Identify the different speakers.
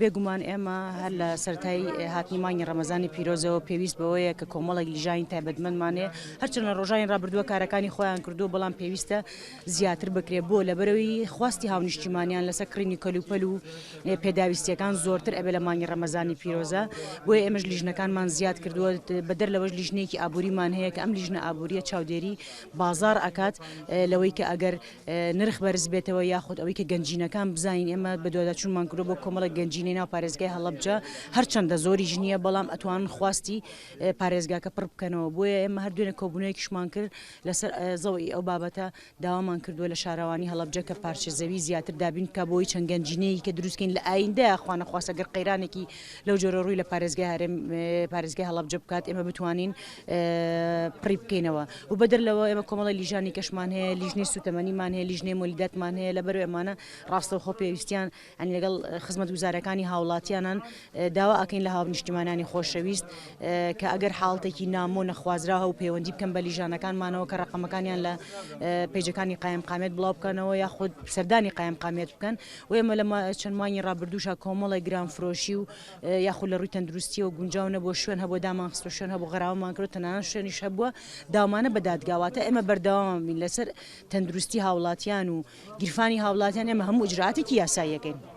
Speaker 1: بێگومان ئێمە هەر لە سەرەتای هاتنی مانگی ڕەمەزانی پیرۆزەوە پێویست بەوەیە کە کۆمەڵێک لیژانی تایبەتمەندمان هەیە، هەرچەند لە ڕۆژانی ڕابردووە کارەکانی خۆیان کردووە، بەڵام پێویستە زیاتر بکرێت بۆ لەبەرەوەی خواستی هاونیشتیمانیان لەسەر کڕینی کەلوپەل و پێداویستیەکان زۆرتر ئەبێ لە مانگی ڕەمەزانی پیرۆزە، بۆیە ئێمەش لیژنەکانمان زیاد کردووە، بەدەر لەوەش لیژنەیەکی ئابووریمان هەیە کە ئەم لیژنە ئابووریە چاودێری بازاڕ ئەکات لەوەی کە ئەگەر نرخ بەرز بێتەوە یاخود ئەوەی کە گەنجینەکان بزانین ئێمە بەدواداچوونمان کردووە بۆ کۆمەڵێک گەنجینەی ناو پارێزگای هەڵەبجە هەرچەندە زۆریش نییە بەڵام ئەتوانن خواستی پارێزگاکە پڕ بکەنەوە بۆیە ئێمە هەر دوێنێ کۆبوونەوەیەکیشمان کرد لەسەر زەوی ئەو بابەتە داوامان کردووە لە شارەوانی هەڵەبجە کە پارچە زەوی زیاتر دابین بکا بۆی چەند گەنجینەیەکی کە دروستکەین لە ئایندەیا خوانەخواستە گەر قەیرانێکی لەو جۆرە ڕووی لە پارێزگای هەرێم پارێزگای هەڵەبجە بکات ئێمە بتوانین پڕی بکەینەوە و بەدەر لەوە ئێمە کۆمەڵی لیژانی کەشمان هەیە لیژنەی سوتەمەنیمان هەیە لیژنەی مۆلیداتمان هەیە لەبەر ئەمانە ڕاستەوخۆ پێویستیان ئەنی لەگەڵ خزمەتگوزارەکانی هاوڵاتیانان داوا ئەکەین لە هاونیشتیمانانی خۆشەویست کە ئەگەر حاڵتێکی نامۆ نەخوازراوە و پەیوەندی بکەن بە لیژانەکانمانەوە کە ڕقەمەکانیان لە پەیجەکانی قایمقامیەت بڵاو بکەنەوە یاخود سەردانی قایمقامیەت بکەن و ئێمە لە چەند مانگی ڕابردووشا کۆمەڵێک گرانفرۆشی و یاخود لە ڕووی تەندروستیەوە گونجاو نەبووە شوێن هەبووە دامان خستووە شوێن هەبوو غەراوەمان کردووە تەنانەت شوێنیش هەبووە داومانە بە دادگا واتە ئێمە بەردەوام بین لەسەر تەندروستی هاوڵاتیان و گیرفانی هاوڵاتیان ئێمە هەموو ئیجرائاتێکی یاساییەکەین.